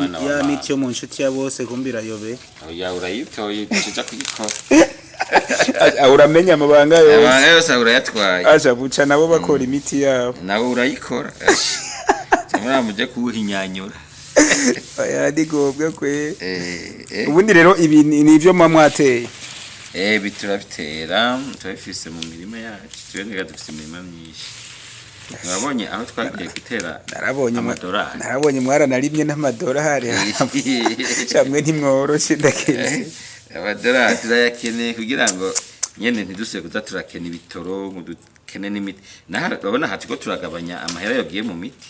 Mwana wa ya mama. miti yo mu nshuti ya bose kumbira yobe. Oya, urayitoye, tuja kuyikora. Uramenya amabanga yose. Amabanga yose urayatwaye. Aja buca nabo bakora imiti yabo. Nawe urayikora, cyangwa muje kuwuhinyanyura. Oya, ni ngombwa kwe. Eh, eh. Ubundi rero ibi ni ivyo muba mwateye? Eh, ibi turabitera, turabifise mu mirima yacu. Twebwe dufise imirima myinshi. Mwabonye aho twagiye gutera Narabonye amadorari. Narabonye mwaranarimye n'amadorari. Camwe ntimworoshe, ndakeze. Amadorari turayakeneye kugira ngo nyene ntidusubire kuza turakena ibitoro, ngo dukene n'imiti. Naho urabona aha turiko turagabanya amahera yagiye mu miti.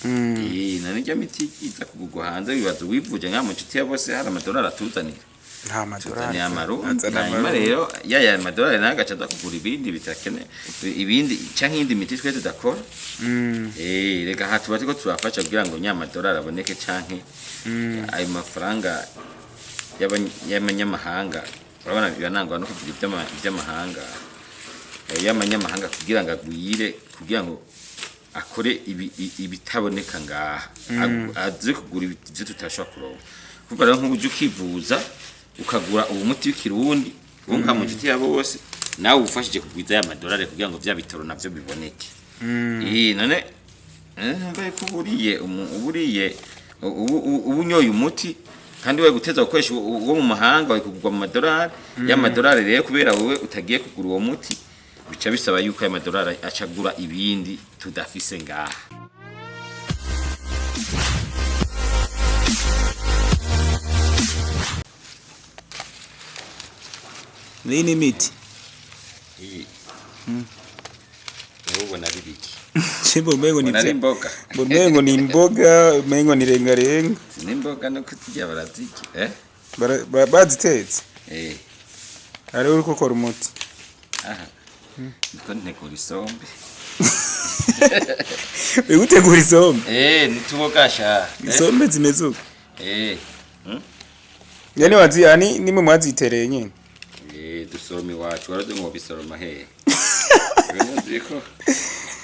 Eh, na nirya miti iza kugurwa hanze. Wibaza wivuje nka mu nshuti ya bose hari amadorari atuzanira? Nta madorari. Tuzaniye amarundi. Azana Hanyuma amarundi. rero ya madorari nayo agaca aza kugura ibindi bitakene, ibindi canke iyindi miti twe tudakora. Eh, reka aha tuba turiko turafasha kugira ngo nya madorari aboneke, canke ayo mafaranga y'amanyamahanga. Urabona biranangwa no kuvuga iby'amahanga, y'amanyamahanga, kugira ngo agwire, kugira ngo akore ibitaboneka ngaha. Aze kugura ibyo tutashobora kuronka. Kuko rero nk'ubu uje ukivuza, ukagura uwo muti w'ikirundi uwo nka mu nshuti ya bose, nawe ufashije kugwiza ya madorari kugira ngo vya bitoro navyo biboneke. Eh, none numva ko uburiye uburiye ubu unyoye umuti kandi we guteza gukoresha uwo mu mahanga, wari kugurwa mu madorari. Y'amadorari rero, kubera wowe utagiye kugura uwo muti, bica bisaba yuko ayo madorari acagura ibindi tudafise ngaha. Iyi ni imiti? Iyi wowe ubona ari biki? Chimbo umengo ni Ubona ari imboga? Umengo ni imboga, umengo ni rengarenga. Si n'imboga, no kuzirya barazirya, eh. Bazitetse? Eh. Hariho uriko ukora umuti? Aha niko ntegura isombe. Uri gutegura isombe? Eh, nituboga sha, eh. Isombe zimeze uko? Eh. Yani wazi yani nimwe mwazitereye nyene? Eh, dusoroma iwacu. Warazi ngo bisoroma hehe? Ibintu ko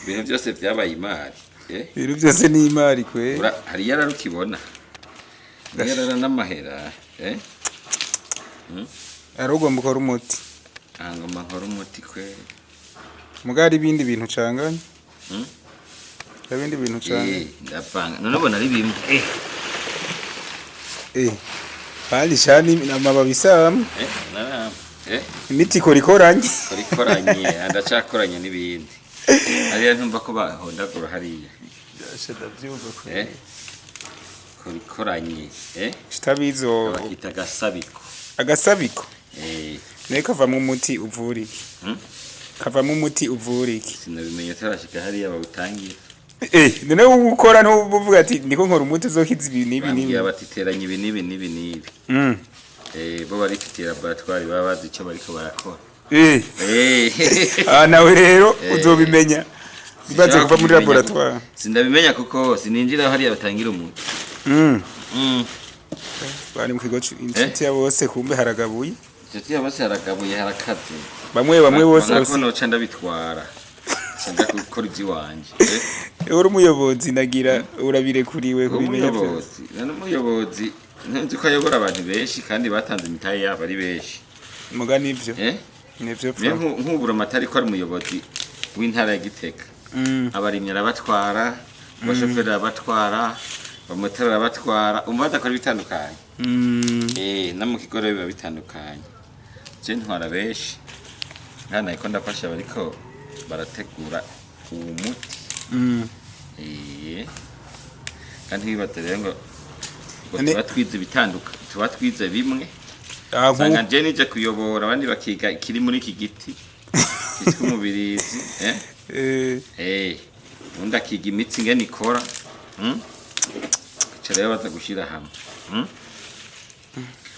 ibintu byose byabaye imari, eh. Ibintu byose ni imari kwe. Hari yarara ukibona yarara n'amahera, eh. Ari ugomba ukora umuti? Aha ngoma nkora umuti kwe. Muga hari ibindi bintu canganye? Hmm? Hari ibindi bintu canganye? Eh, ndapanga. None ubona ari bimwe, eh. Eh, bali shani amababi samwe. Eh, narama, eh. Imiti ikora ikoranye. Kora ikoranye, ndacakoranye n'ibindi hariya. Ntumva ko bahondagura hariya? Eh, kora ikoranye, eh. Tutabizi Bakita agasabiko. Agasabiko? Eh. Nayo kavamo umuti uvura iki? Hmm? Kavamo umuti uvura iki? Sinabimenya utarashika hariya bawutangira. Eh, none wowe ukora ntuvuga ati ndiko nkora umuti uzokiza ibi n'ibi n'ibi? Bambwira bati teranya ibi n'ibi n'ibi n'ibi. Eh, bo barifitiye laboratoire, baba bazi icyo bariko barakora. Eh. Eh. Ah, nawe rero Eh. uzobimenya bimaze kuva muri Sinshobora laboratoire. Sindabimenya kuko sininjira hariya batangira umuti. Bari mu kigo inshuti ya bose, kumbe haragabuye. Inshuti ya bose haragabuye, harakaze. Bamwe bamwe bose. Banga ko Bose. noca ndabitwara, nca nja gukora ivy'iwanje, eh. Uri umuyobozi, nagira urabirekuriwe kubimenya byose. Umuyobozi none umuyobozi nzi ko ayobora abantu benshi kandi batanze imitahe yabo ari benshi. Muga nivyo. Eh. Nivyo. Niyo Pfa. Nk'ubura amatari ko ari umuyobozi w'intara ya Gitega, abarimyi arabatwara, abashoferi arabatwara, abamotari arabatwara, umva badakora ibitandukanye. Eh, no mu kigo rero biba bitandukanye. Je ntwara benshi nkana ko ndafasha bariko barategura uwo muti. Eh, kandi ntibibaze rero ngo tuba twize ibitanduka, tuba twize bimwe. Ah, Usanga je nije kuyobora, abandi bakiga ikiri muri iki giti cyitwa umubirizi, eh. Eh. Eh, undi akiga imitsi ingene ikora. Aca rero baza gushira hamwe.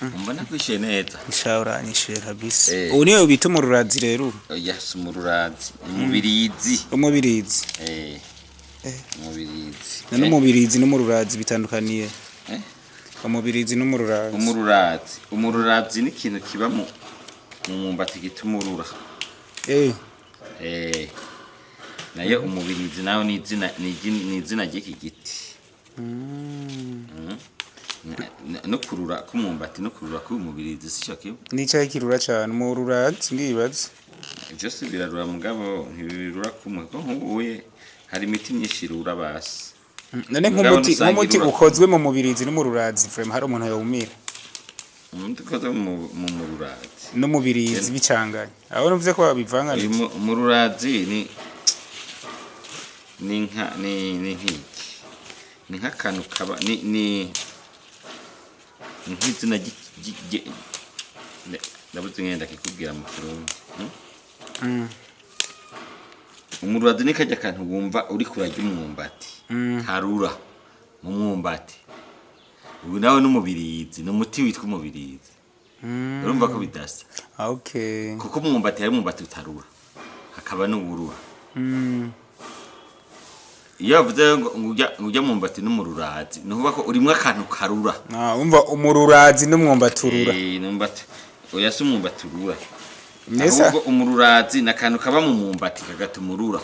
Umva nakwishuye neza? Sha, uranyishuye kabisa. Eh. Ubu niwe bita umururazi rero ubu? Oya, si umururazi, umubirizi. Umubirizi. Eh, umubirizi. None umubirizi n'umururazi bitandukaniye? Eh? Umubirizi n'umururazi. Umururazi ni ikintu kiba mu mwumbati gituma urura. Eh. Eh, nayo umubirizi nawe ni izina, ni izina ry'iki giti. no kurura k'umwumbati no kurura k'umubirizi sico kimwe. Nicaye kirura cane umururazi ndibaza. Vyose birarura, mugabo ntibirura kumwe, ko nk'ubuye hari imiti myinshi irura basi. None Mugabo nk'umuti ntusanga nk'umuti irura. ukozwe mu mubirizi n'umururazi, vraiment hari umuntu yawumira? Umuti ukoze mu mururazi N'umubirizi bicanganye, aho numvise ko Uyu babivanganije. Mururazi ni nka ni nk'iki, ni nk'akantu kaba ni nk'izina ndabuze ingene ndakikubwira mu Kirundi, Umururazi ni karya kantu wumva uriko urarya umwumbati, karura mu mwumbati. Ubu nawe n'umubirizi, ni umuti witwa umubirizi. Urumva ko bidasa. Ah, okay. Kuko umwumbati, hari umwumbati utarura, hakaba n'uwurura. Iyo bavuze ngo urya mwumbati n'umururazi, ni ukuvuga ko urimwo akantu karura. Ah, umva, umururazi n'umwumbati urura. Eh, n'umwumbati, oya, si umwumbati urura. Nesa. Ahubwo umururazi ni akantu kaba mu mwumbati kagatuma urura.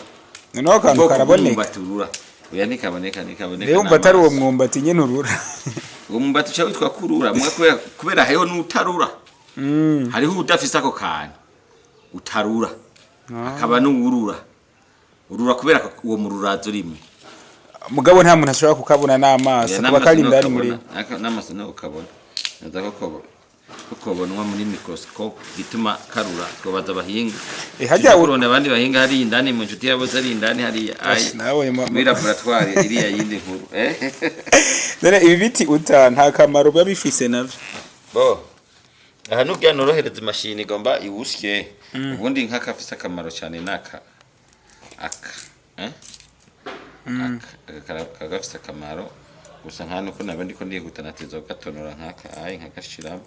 Noneho akantu Ubwoko karaboneka? bw'umwumbati urura, oya, ntikaboneka, ntikaboneka Rero umva atari uwo n'amaso. mwumbati nyene urura. Uwo mwumbati uca witwa kurura muga kubera hariho n'utarura. Hariho udafise ako kantu utarura, hakaba n'uwurura, urura kubera ko uwo mururazi urimo. Mugabo nta muntu ashobora kukabona n'amaso, Oya, kuba kari indani muri. N'amaso niho ukabona naza ko kobonwa muri microscope gituma karura, twobaza abahinga. Eh, hajya Tuja kurondera abandi bahinga hariya indani mu nshuti yabo ari indani hariya. Ash, nabonye Muri laboratoire iriya yindi nkuru, eh. None ibi biti uta nta kamaro biba bifise navyo? Bo aha nubwo norohereza imashini igomba iwusye, ubundi nk'akafise akamaro cyane naka aka, eh? Aka kaba gafise akamaro gusa, nka nuko naba ndiko ndihuta nateza kugatonora nk'aka ayi nkagashiramo.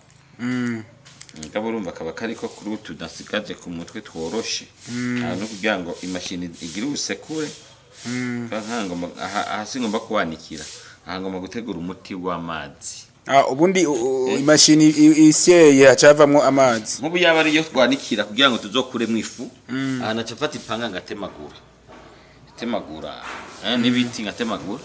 Mugabo urumva kaba kariko kuri utu nasigaje ku mutwe tworoshe aha, no kugira ngo imashini igire ubusekure. Nka ngomba aha singomba kuwanikira, aha ngomba gutegura umuti w'amazi. Ah, ubundi imashini isyeye hacavamwo amazi. Nk'ubu yaba ariyo twanikira kugira ngo tuzokuremo ifu, aha naca mfata ipanga ngatemagura, temagura n'ibiti ngatemagura,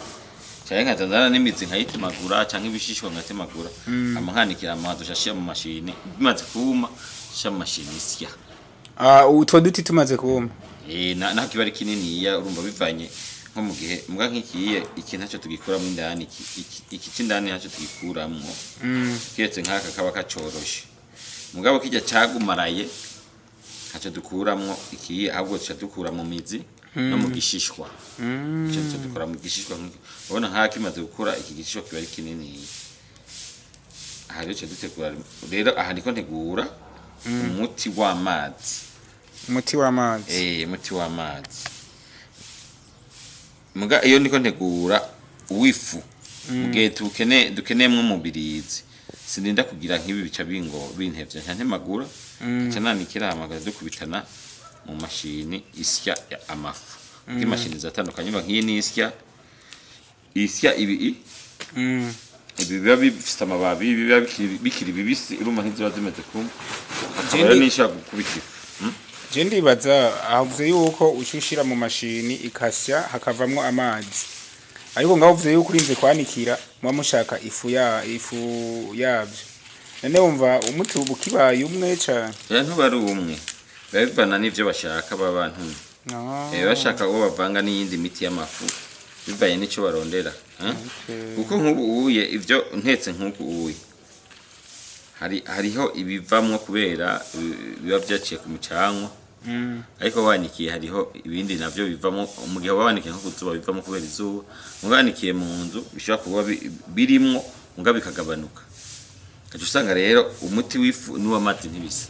canke nkazana n'imizi nkayitemagura, canke ibishishwa ngatemagura, hama nkanikira amazi, uca mu mashini, bimaze kuma shira mu mashini isya. Ah, utwo duti tumaze kuma. Eh, naho kiba ari kininiya, urumva bivanye nko mu gihe mbwa nk'ikiye iki ntacyo tugikuramo indani, iki c'indani ntacyo tugikuramwo, kiretse nk'aka kaba kacoroshe. Mugabo kijya cagumaraye ntacyo dukuramwo ikiye, ahubwo tuca dukura mu mizi no mu gishishwa. Ico tuca dukura mu gishishwa urabona nk'aka kimaze gukura, iki gishishwa kiba ari kinini. Aha rero tuca dutegura, rero aha ndiko ntegura umuti w'amazi. Umuti w'amazi. Eh, umuti w'amazi. Muga iyo ndiko ntegura uw'ifu, mu gihe dukeneyemwo umubirizi, sindinda kugira nk'ibi bica bingo bintevye, nca ntemagura, nca nanikira, hama dukubitana mu mashini isya amafu, kuko imashini ziratandukanye. Umva nk'iyi ni isya ibi ibi biba bifise amababi, biba bikiri bibisi, urumva ntiziba zimeze kumwe, hakaba rero n'ishobora gukubita ifu. Je ndibaza avuze yuko uca ushira mu mashini ikasya hakavamwo amazi, ariko ngaho uvuze yuko urinze kwanikira muba mushaka ifu yavyo. None wumva umuti uba ukibaye umwe cane? Oya, ntuba ari umwe, biba bivana n'ivyo bashaka baba bantumye. Ah. Eh, bashaka uwo bavanga n'iyindi miti y'amafu, bivanye n'ico barondera, eh? Okay. Kuko nk'ubu uye ivyo ntetse nk'uku uye hariho ibivamwo kubera biba vyaciye ku mucanwa, ariko wanikiye hariho ibindi navyo bivamwo. Mu gihe waba wanikiye nko ku zuba bivamwo kubera izuba, muga wanikiye mu nzu bishobora kuba birimwo muga bikagabanuka. Ugaca usanga rero umuti w'ifu n'uw'amazi ntibisa.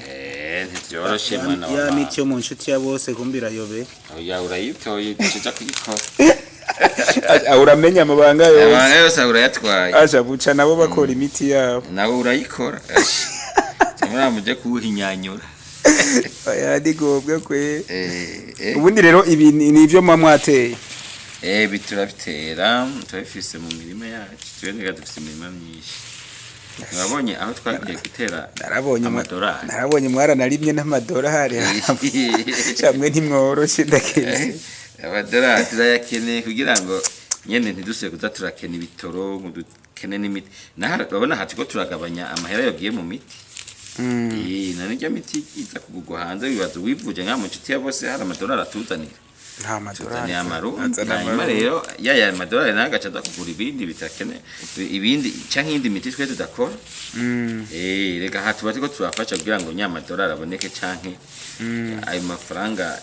Eh, ntivyoroshe mwana wa Ya mama. miti yo mu nshuti ya bose kumbira yobe. Oya, urayitoye, tuja kuyikora. Ah, uramenya amabanga yose. Amabanga yose urayatwaye. Aja buca nabo bakora imiti yabo. Nawe urayikora, cyangwa muje kuwuhinyanyura. Oya, ndigobwa kwe. Eh, eh. Ubundi rero ibi ni ivyo muba mwateye? Eh, ibi turabitera, turabifise mu mirima yacu. Twebwe dufise imirima myinshi. Wabonye aho twagiye gutera Narabonye amadorari. Narabonye mwaranarimye n'amadorari camwe, ntimworoshe ndakeze. Amadorari turayakeneye kugira ngo Nyene ntidusubire kuza turakena ibitoro ngo dukene n'imiti. Naho urabona aha turiko turagabanya amahera yagiye mu miti. Na nirya miti iza kugurwa hanze, wibaza uwivuje nka mu nshuti ya bose hari amadolari atuzanira? Nta madorari. Tuzaniye amarundi. Azana Hanyuma amarundi. rero ya madolari nayo agaca aza kugura ibindi bitakene, ibindi canke iyindi miti twe tudakora. Reka aha tuba turiko turafasha kugira ngo nya madolari aboneke canke ayo mafaranga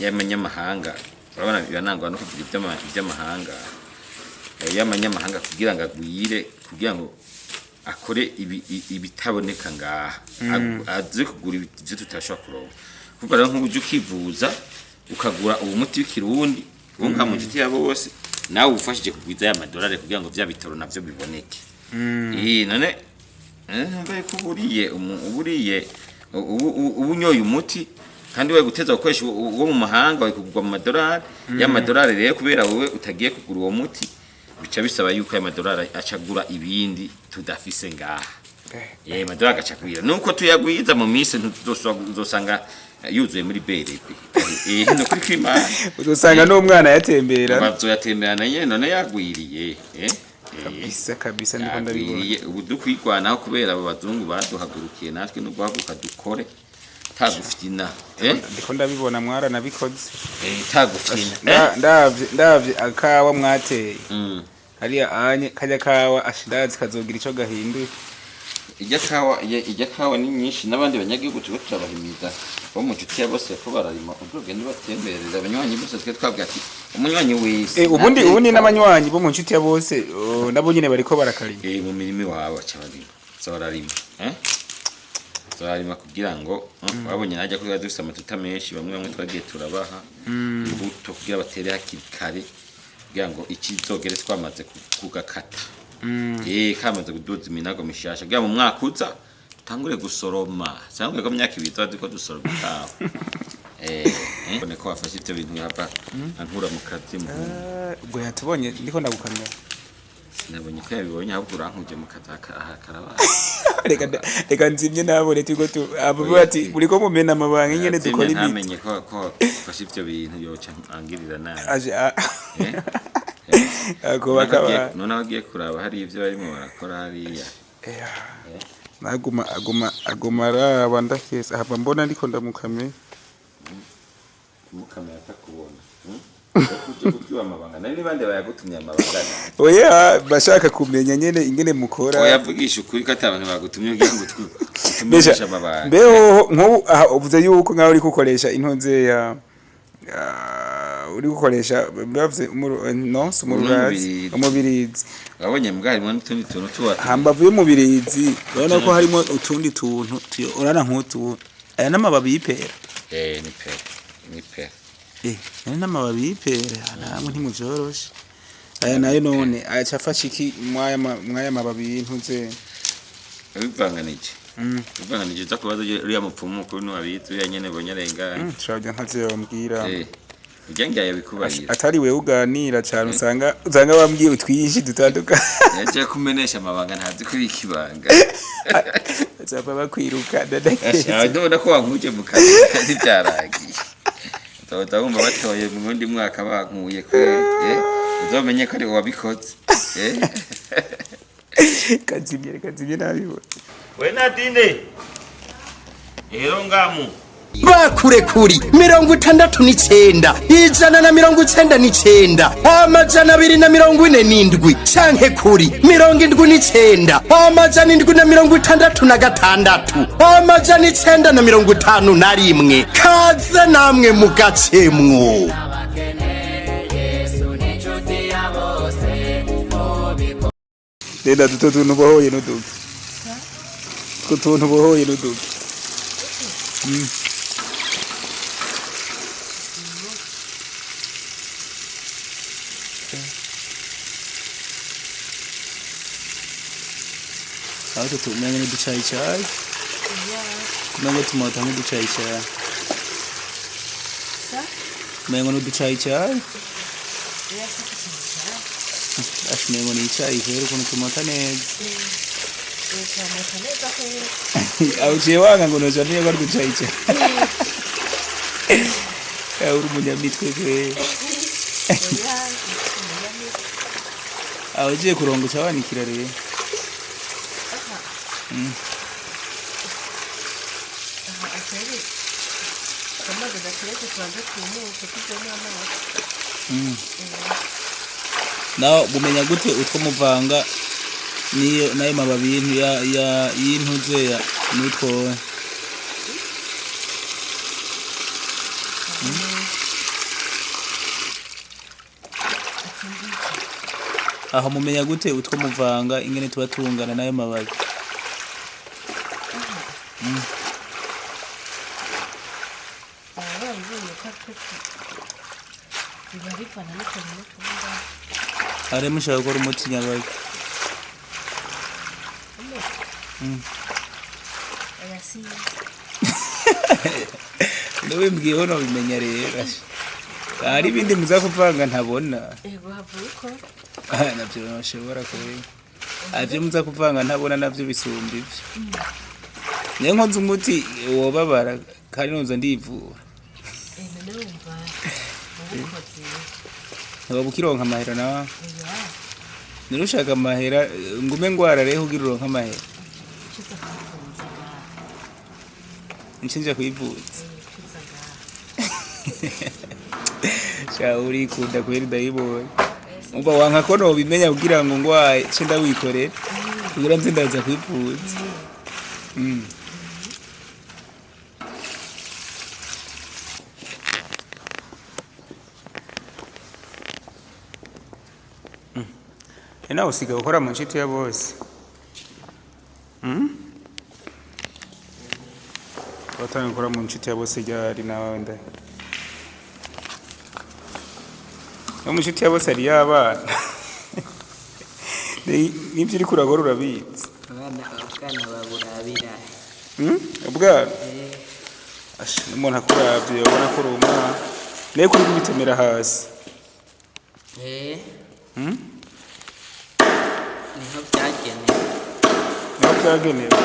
y'amanyamahanga. Urabona biranangwa no kugira iby'amahanga, y'amanyamahanga kugira ngo agwire, kugira ngo akore ibitaboneka ngaha. Aze kugura ibyo tutashobora kuronka. Kuko rero nk'ubu uje ukivuza ukagura uwo muti w'ikirundi uwo ngaha mu nshuti ya bose, nawe ufashije kugwiza ya madolari kugira ngo vya bitoro navyo biboneke. None numva yuko uburiye uburiye ubu unyoye umuti kandi we guteza gukoresha uwo mu mahanga wari kugurwa mu madolari. Ya madolari rero, kubera wowe utagiye kugura uwo muti, bica bisaba yuko aya madolari acagura ibindi tudafise ngaha. Madolari agacagwira nuko tuyagwiza mu minsi uzosanga yuzuye muri BRB. No kuri kwimana. Uzosanga n'umwana yatembera. Bazoyatemberana nyene, none yagwiriye. Kabisa kabisa, ndiko ndabibona. Yagwiriye. Ubu dukwigwanaho kubera abo bazungu baduhagurukiye, natwe no guhaguruka dukore tagufyina. Ndiko ndabibona, mwaranabikoze. Tagufyina. Ndavye akawa mwateye hariya anye kajya kawa ashidazi kazogira ico gahinduye. Ijya kawa ni nyinshi, n'abandi banyagihugu turiko turabahimiza bo mu nshuti ya bose ko bararima. Uzogenda ubatembereza abanywanyi bose, twe twabwira ati umunywanyi wese Ubundi nateye ubundi ikawa. N'abanywanyi bo mu nshuti ya bose, oh, nabo nyene bariko barakarima. Mu mirima iwabo baca barima, baza bararima, baza bararima kugira ngo babonye najya ko dufise amatuta menshi. Bamwe bamwe twagiye turabaha imbuto kugira batere hakiri kare, kugira ngo ikizogere twamaze kugakata, kamaze kuduza iminago mishasha, kugira mu mwaka uza dutangure gusoroma, cyangwa ko mu myaka 2 tuba turiko dusoroma ikawa. Bone ko wafashe ivyo bintu yava ankura mu kazi mu Ubwo yatubonye ndiko ndagukamera. Sinabonye ko yabibonye, ahubwo urankuje mu kazi aha karabaye. Reka nzimye nabone turiko tu abo ati muriko mumena amabanga nyene dukora imiti. Ntamenye ko wafashe ivyo bintu, yoca angirira nabi. Aje akoba kaba. None abagiye kuraba hari ivyo barimo barakora hariya. Naguma aguma araba ndakesa ahava mbona ndiko ndamukamera. Kumukamera atakubona uje kutyuba amabanga, nari nibande bayagutumye amabanga? Oya, bashaka kumenya nyene ingene mukora. Oyavugisha ukuri ko ata bantu bagutumye kugira ngo Mbese utumenyeshe amabanga. Mbeho nk'ubu aha uvuze yuko nkaho uri gukoresha intonze ya uri gukoresha bavuze no si umururazi. Umubirizi. Umubirizi. Wabonye mbwa harimo n'utundi tuntu tuba Hambavu y'umubirizi urabona ko harimo utundi tuntu urabona nk'utu, aya n'amababi y'ipera. Ni pera, ni pera. Aya n'amababi y'ipera, namwe ntimuvyoroshe. Aya nayo none aca afasha iki mwaya mababi y'intuze? Bivanganije, bivanganije, uza kubaza uriya mupfumu mukuru niwabizi, uriya nyene bonye arenganye. Turabya ntavyo yombwira. Urya ngira yabikubarira. Atari wewe uganira cyane, usanga wambwiye utwinshi dutandukanye. Yaje kumenesha amabanga, ntazi kubika ibanga. Bazava bakwiruka. Asha, ndabona ko wankuje mu kazi kandi byaragiye. Uzoza wumva batoye mu wundi mwaka bankuye ko uzomenye ko ari wowe wabikoze. Kazimye, kazimye nabibona. We Nadine, rero ngamu. Bakurekuri 69 199 247 canke kuri 79 766 951. Kaze namwe mugacemwo. Renda duto tuntu bohoye n'uduki, utwo tuntu bohoye n'uduki. Aho tumenye n'uducayicayi, kumengo tumota nk'uducayicayi, umengo n'uducayicayi. Asha, umengo ni icayi rero ukuntu tumota neza. Aho uciye wanga ngo noja niyo ko ari uducayicayi. Uri umunyamitwe kwe. Aho ugiye kuronga uca wanikira rero. Aha atari amazi gateretse, tubanze twumuke tuvemo amazi. Nawe bumenya gute utwo muvanga niyo nayo mababi y'intu ya ya y'intuze ya n'utwo? Aho mumenya gute utwo muvanga ingene tuba tungana n'ayo mababi? Baba babibonye ko ari two biba bivana n'ukuntu n'utundi. Ari mushaka gukora umuti nyababi? Oya, sinzi. Nawe nobimenya rero, hari ibindi muza kuvanga ntabona. Ego, havuye uko. Ah, navyo nshobora kubimenya. Ivyo muza kuvanga ntabona navyo bisumba ivyo. Niyo nkoze umuti wobabara kandi noza ndivura. None wumva ubukoze. Ntiwaba ukironka amahera nawe? Oya. Nero ushaka amahera, ngume ngwara rero kugira uronke amahera. Ucuza kwivuza ngaha. Nshinja kwivuza? Ucuza ngaha. Sha, urikunda kweri, ndayibonye. Umva, wanka ko nobimenya kugira ngo ngwaye ce ndawikorera kugira nze ndaza kwivuza. Nawe usigaye ukora mu nshuti ya bose. Watangiye gukora mu nshuti ya bose ryari nawe? Nda no mu nshuti ya bose hariyo abana. N'ibyo uriko urakora urabizi. Abana, ubwana baburabira. Ubwana. Asha, n'umuntu akuravye ubona ko uri umwana nawe kuri kubitemera hasi. Eh. Mm? Niho byagenewe. Niho byagenewe.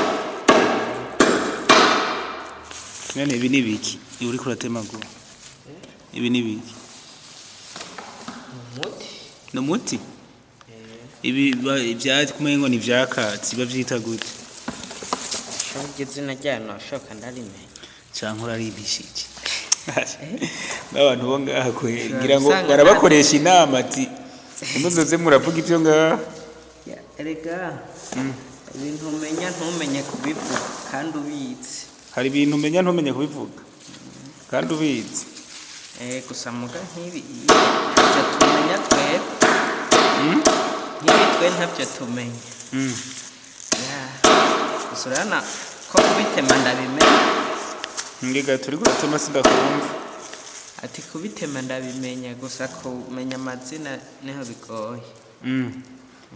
None ibi ni ibiki ibi uriko uratemagura? Ibi ni ibiki? Umuti. Ni umuti? Ibi ivyatsi kumengo ni ivyakatsi, bavyita gute? Shobora izina ryayo nashoka ndarimenya. Canke uraribishije n'abantu bo ngaha kwe, ngira ngo Usanga barabakoresha inama ati ntimuzoze muravuga ivyo ngaha. Ya, erega ibintu umenya ntumenye kubivuga kandi ubizi. Hari ibintu umenya ntumenye kubivuga kandi ubizi. Eh, gusa muga nk'ibi ntavyo tumenya twebwe. Nk'ibi twe ntavyo tumenya. Ya, gusa urabona ko kubitema ndabimenya. Ngega turiko uratema, sindakumva. Ati kubitema ndabimenya, gusa kumenya amazina niho bigoye.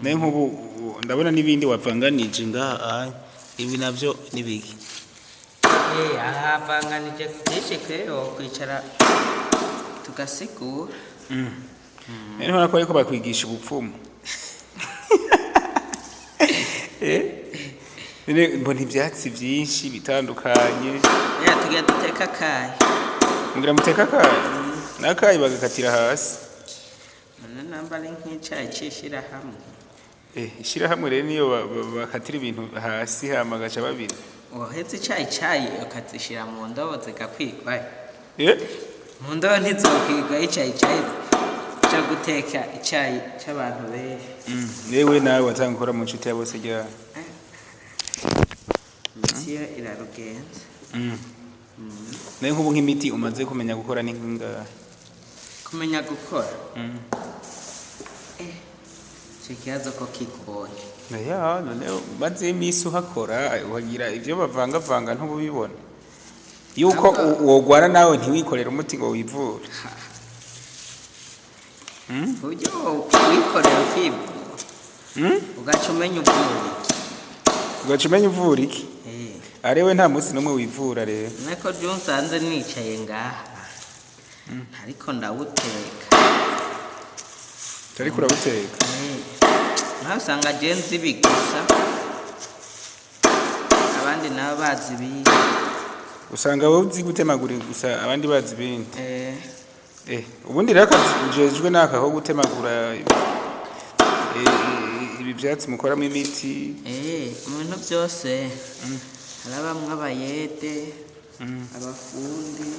Naye nk'ubu ndabona n'ibindi wavanganije ngaha aya. Ibi navyo ni biki? Eh, aha havanganije byinshi rero, kwicara tugasigura. Nari ntibona ko bariko bakwigisha ubupfumu. Eh? None mbona ivyatsi vyinshi bitandukanye. Ya, tugira duteka akayi. Mugira muteka akayi? N'akayi bagakatira hasi? None namba ari nk'icayi c'ishirahamwe. Eh, ishirahamwe rero niyo bakatira ibintu hasi hama gaca babiri. Woheza icayi cayi ukazishira mu ndobo zigakwigwa. Eh? Mu ndobo ntizokwigwa icayi cayi co guteka icayi c'abantu benshi. Newe nawe watanga gukora mu nshuti ya bose ryari? Imiti yo irarugenza. Naye nk'ubu nk'imiti umaze kumenya gukora ni nk'ingahe? Kumenya gukora? Eh, ico kibazo ko kigoye. Ya, none umaze iminsi uhakora, uhagira ibyo bavangavanga ntubibona yuko wogwara nawe ntiwikorere umuti ngo wivure? Uburyo wikorera ukivura ugaca umenya uvura iki. Ugaca umenya uvura iki. Eh. Arewe nta munsi n'umwe wivura rero. Nako ryo nsanze nicaye ngaha ariko ndawuteka. Ariko urabuteka? Eh, nawe usanga je nzi ibi gusa, abandi nabo bazi ibindi. Usanga wowe uzi gutemagura gusa, abandi bazi ibindi. Eh. Eh, ubundi rero akazi ujejwe naka ko gutemagura. Ibi byatsi mukoramo imiti. Mu bintu byose harabamwo abayede, abafundi,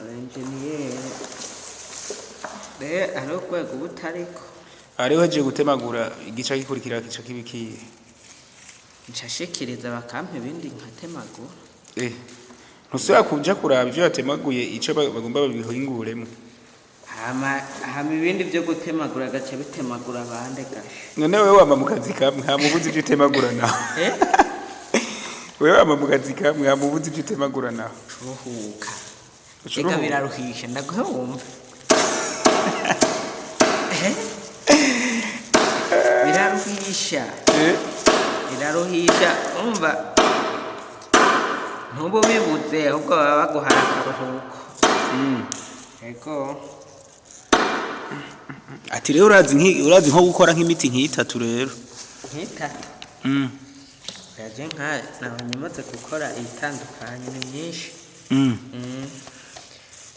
abaenjeniyeri. Rero hariho urwego uba utariko. Hariho hejeje gutemagura, igice gikurikira gica kibikiye? Nshashikiriza bakampa ibindi nkatemagura. Ntusubira kuja kuraba ivyo yatemaguye ico bagomba babihinguremo? Hama ibindi byo gutemagura gaca bitemagura abandi gasha. None wewe wama mu kazi kamwe, ntamubuzi ivyo utemagura nawe? Eh? Wewe wama mu kazi kamwe, ntamubuzi ivyo utemagura nawe? Uruhuka. Uca Ega uruhuka. biraruhisha, ndaguhe wumve. Eh? Biraruhisha. Biraruhisha, umva, ntubu bibuze, ahubwo baba baguhaye akaruhuko. Ego. Ati rero urazi urazi nko gukora nk'imiti nk'itatu rero? Nk'itatu? Yaje nka nabonye maze gukora itandukanye, ni myinshi.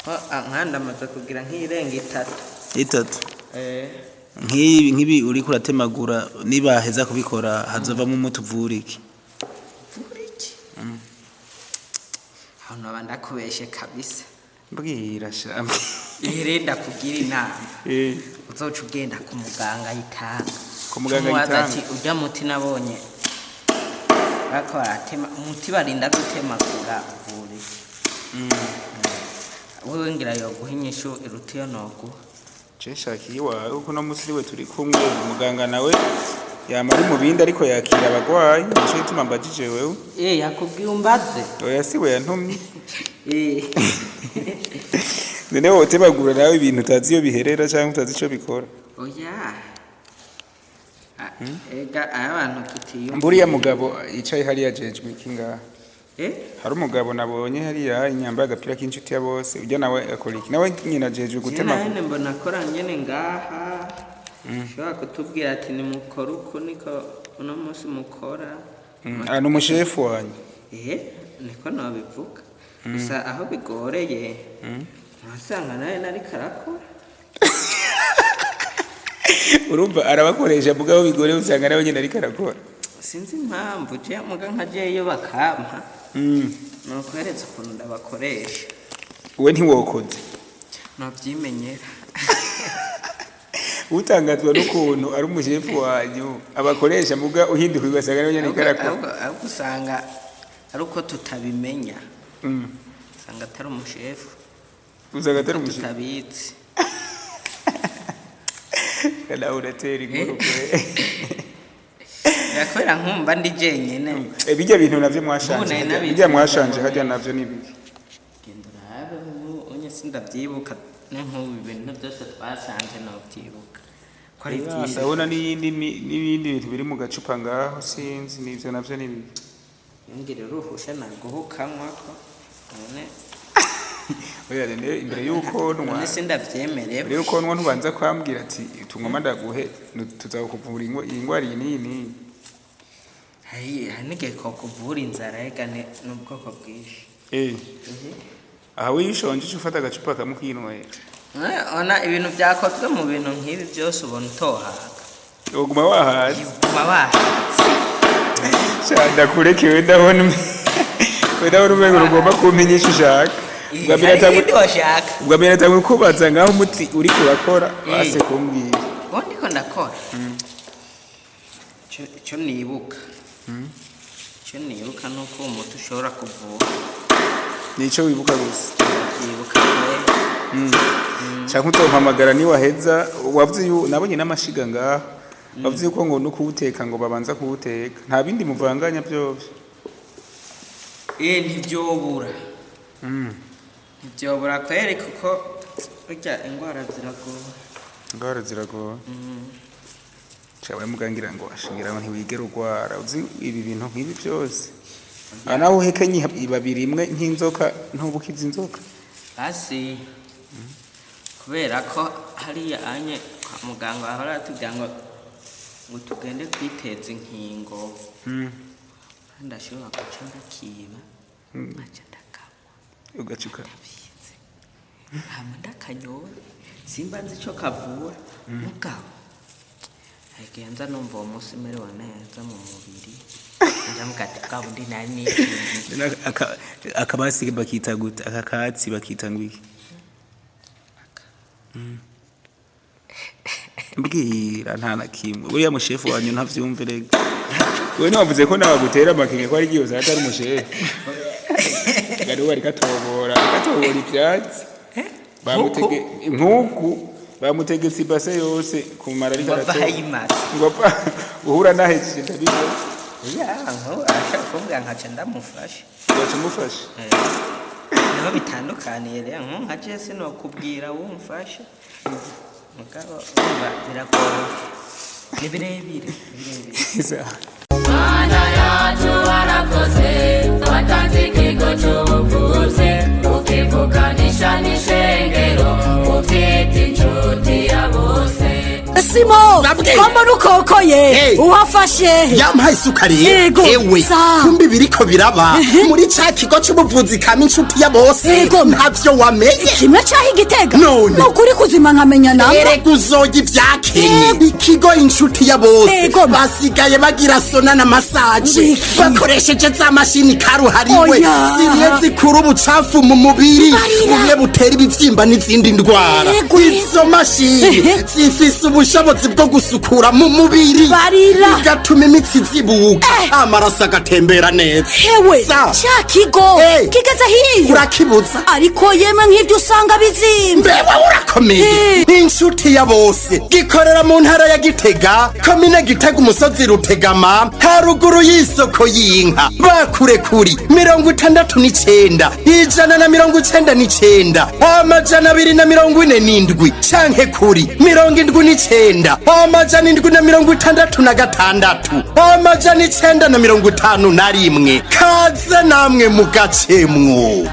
Ko nkandi amaze kugira nk'irenga itatu. Itatu? Eh. Nk'ibi uriko uratemagura, nibaheza kubikora hazovamo umuti uvura iki? Vura iki? Aho noba ndakubeshe kabisa. Mbwira sha. Irinda kugira inama. Uzoca ugenda ku muganga yitanga. Ku muganga Umubaza yitanga. ati urya muti nabonye bariko baratema, umuti barinda gutemagura uvura iki? Wewe ngira yoguha inyishu iruta iyo noguha. Je shakiye iwawe, kuko uno musi we turi kumwe, muganga nawe yama ari mu bindi, ariko yakira abagwayi, nico gituma mbajije wewe. Eh, yakubwiye umbaze? Oya, si we yantumye. Eh. None wotemagura nawe ibintu utazi iyo biherera canke utazi ico bikora? Oya. Ah, ega aya abantu tutiyumva. Mburiya mugabo yicaye hariya ajejwe iki ngaha? Eh? Hari umugabo nabonye hariya yambaye agapira k'inshuti ya bose, ujya nawe akora iki? Nawe nyine ajejwe gutemagura? Nyene mbona akora nyene ngaha. Ushobora kutubwira ati nimukore uku, niko uno munsi mukora. Ah, ni umushefu wanyu? Eh, niko nobivuga. Gusa aho bigoreye, ntasanga nawe nariko arakora. Urumva arabakoresha, mugabo bigore usanga nawe nyine ariko arakora. Sinzi impamvu, je muga nka je iyo bakampa, nokweretse ukuntu ndabakoresha. We ntiwokoze? Novyimenyera. Utangazwa n'ukuntu ari umushefu wanyu abakoresha, muga uhinduka ugasanga nawe nyine ariko arakora. Ahubwo usanga ari uko tutabimenya. Usanga atari umushefu. Usanga atari umushefu. Tutabizi. Nawe uratera inkuru kwe. Kubera nkumva ndi jenyene. Bijya bintu navyo mwashanje Ubu nari nabizi. bijya mwashanje hajya navyo ni biki? Genda urabe, ubu unye sindavyibuka, ne nk'ubu ibintu byose twasanze nobyibuka ko ari byiza. Ndabona n'iyindi n'ibindi bintu biri mu gacupa ngaho, sinzi n'ivyo navyo ni biki. Yongere uruhusha naguha ukanywako none? Oya, rene imbere y'uko nwa None sindavyemerewe. Imbere y'uko nwa, ntubanza kwambwira ati tungoma ndaguhe, tuzakuvura iyi ngwara iyi n'iyi n'iyi. Hari n'igihe kokuvura inzara, ega n'ubwoko bwinshi. Aha wiyo ushonje uca ufata agacupa kamwe ukinywera? Ona ibintu byakozwe mu bintu nk'ibi byose, ubona utohaga. Uguma wahaze. Uguma wahaze. Sha, ndakurekewe, ndabona we ndabona umengo ugomba kumpa ushaka. Ubwa mbere Hari natangwe ibindi washaka? Ubwa mbere natangwe kubaza ngaho umuti uriko urakora, base kumbwira. Ubu ndiko ndakora. Ico nibuka, ico nibuka ni uko uwo muti ushobora kuvura. Nico wibuka gusa? Ndavyibuka kwe. Canke uzompamagara niwaheza. Wavuze nabonye n'amashiga ngaho, bavuze yuko ngo no kuwuteka ngo babanza kuwuteka, nta bindi muvanganya vyovyo? Ntivyobura, ntivyobura kweri, kuko burya ingwara ziragora. Ingwara ziragora. Cawe mugangira ngo ashingira ngo ntiwigera urwara, uzi ibi bintu nk'ibi byose. Aha nawe uhekenye ibabi rimwe nk'inzoka, ntubukiza inzoka. Basi kubera ko hariya anye kwa muganga bahora batubwira ngo tugende kwiteza inkingo, ndashobora guca ndakiba, nkaca ndakanywa. Ugacuka. Ndabizi, hama ndakanyora, simba nzi ico kavura, mugabo Igihe nza numva uwo munsi merewe neza mu mubiri, ndamuga ati bwa bundi nari nikingiye. Akabasi bakita gute? Aka katsi bakita ngwiki? Mbwira, nta na kimwe. Uriya mushefu wanyu ntavyumve rega. Wewe ntiwavuze ko nabagutera amakenga ko ari igihe usanga atari umushefu? Gari ubu ariko atobora, ariko atobora ivyatsi. Bamutege nkuku, bamutegetse ibase yose kumara, ariko ngo ava aratobora. Ayimaze. Ngo apfa uhura nahejeje ndabibona. Ya, nko arashaka kumbwira nkaca ndamufasha. Ugaca umufasha. Niho bitandukaniye rero, nko nka je sinokubwira wumfashe, mugabo urumva biragoye, ni birebire, birebire. Mana yacu warakoze, watanze ikigo cy'ubuvuzi, ukivuganisha n'ishengero, ubyita inshuti ya bose. Simo. Babwe. Ko mbona ukokoye? Hey. Uwafashe? Yampaye isuka rero. Yego, Ewe, sa. kumbi biriko biraba muri ca kigo c'ubuvuzi kama inshuti ya bose. Yego. Ntavyo wamenye? Kimwe caho igitega. None. Nukuri kuzima nkamenya namba. Erega uzoya ivyakenye ikigo inshuti ya bose. Yego. Basigaye bagira sauna na massage Wiki. bakoresheje za mashini karuhariwe Oya. zimwe zikura ubucafu mu mubiri, Barira. bumwe butera ibivyimba n'izindi ndwara. Yego. Izo mashini zifise ubushobozi bwo gusukura mu mubiri, Barira. bigatuma imitsi zibuka, amaraso agatembera neza. Hewe. Sa. Ca kigo Hey. kigeze hiyo? Urakibuza. Ariko yemwe, nk'ivyo usanga bizimvye. Mbewe urakomeye. Inshuti ya bose gikorera mu ntara ya Gitega, komine Gitega, umusozi Rutegama, haruguru y'isoko y'inka. Bakure kuri 69 199 247 canke kuri 79 766 951. Kaze namwe mugacemwo.